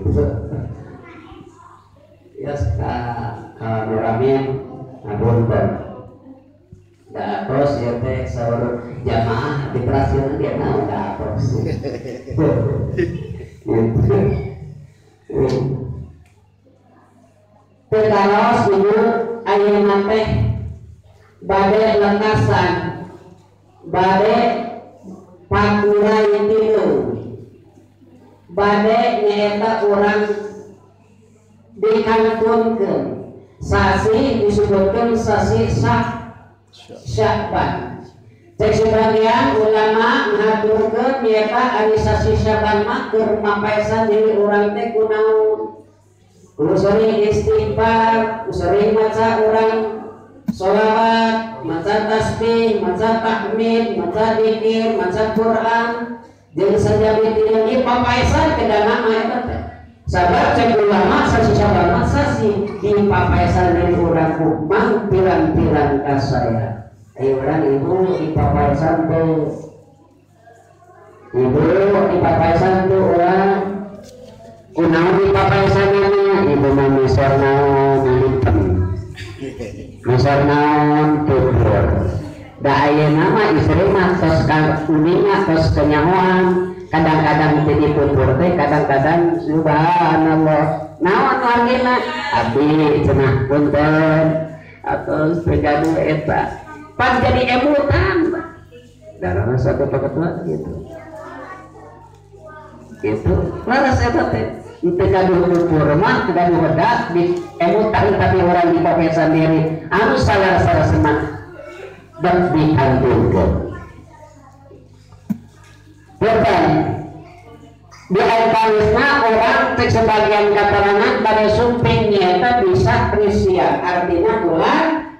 Gitu. Ya kameramen ngapunten. Da atos ieu teh saur jamaah di terakhir dia naon da atos. Gitu. Tetaros ibu ayeuna teh bade lekasan bade pakurai tilu bade nyaeta urang dikantunkeun sasi disebutkeun sasi Sya'ban. Cek sebagian ulama ngaturkeun nyaeta ari sasi Sya'ban mah keur mapaesan diri urang teh kunaon. Ku sering istighfar, ku sering maca urang sholawat, maca tasbih, maca tahmid, maca dzikir, maca Quran, jeung sajabi tina papaesan kedana mah eta teh. Sabab cek ulama sasi Sya'ban mah sasi dipapaesan diri urang ku mang pirang-pirang kasaya. Ayo urang ibu dipapaesan teh. Ibu dipapaesan teh urang kunaon dipapaesanana ibu mah misor naon lipen. Misor naon tutur. Da ayeuna mah istri mah tos uninga tos kenyahoan, kadang-kadang teu ditutur teh kadang-kadang subhanallah. Naon wargina? Abdi cenah punten atos teu gaduh eta. Pan jadi emutan. Darah satu ketua gitu. Gitu. Laras eta teh teu gaduh tutur mah teu gaduh wedak di emutan tapi urang dipapesan diri anu salah-salah mah dek dikantunkeun. Punten di antawisna urang cek sebagian katerangan bade sumping nyaeta bisa risian artinya bulan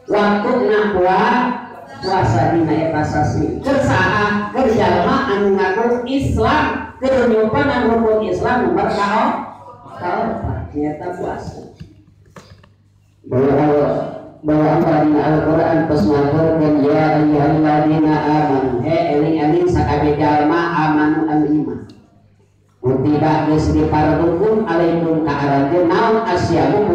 waktuna puasa dina eta sasi keur saha keur jalma anu ngaku Islam keur nyumpanan rukun Islam nomor kaopat nyaeta puasa. Bahwa Allah dina Al-Qur'an tos ngaturkeun ya ayyuhalladzina amanu he eling-eling sakabeh jalma amanu anu iman kutiba geus dipardukeun alaikum ka aranjeun naon asyamu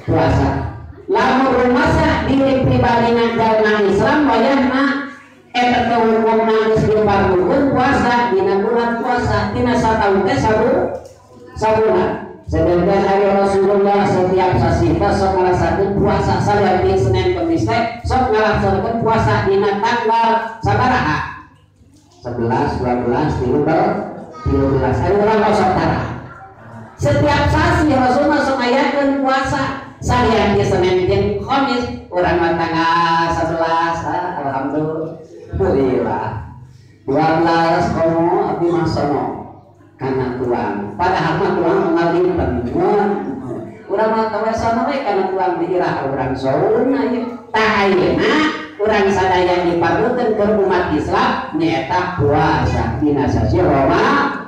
puasa. Lamun rumasa diri pribadina jalma Islam wayahna eta teh hukumna geus dipardukeun puasa dina bulan puasa dina sataun teh sabulan. Sedangkan hari Rasulullah setiap sasi teh sok ngalaksanakeun puasa salian Senin Kamis teh sok ngalaksanakeun puasa dina tanggal sabaraha 11, 12, 13. Ari urang sok tara. Setiap sasi Rasulullah sok ngayakeun puasa salian di Senin jeung Kamis urang mah tanggal 11 alhamdulillah 12 komo abdi mah sono kana tuang padahal mah tuang ngalimpen urang mah tawe sono we kana tuang di irah urang sauna ieu tah ayeuna urang sadaya dipardukeun keur umat Islam nyaeta puasa dina sasi Ramadan.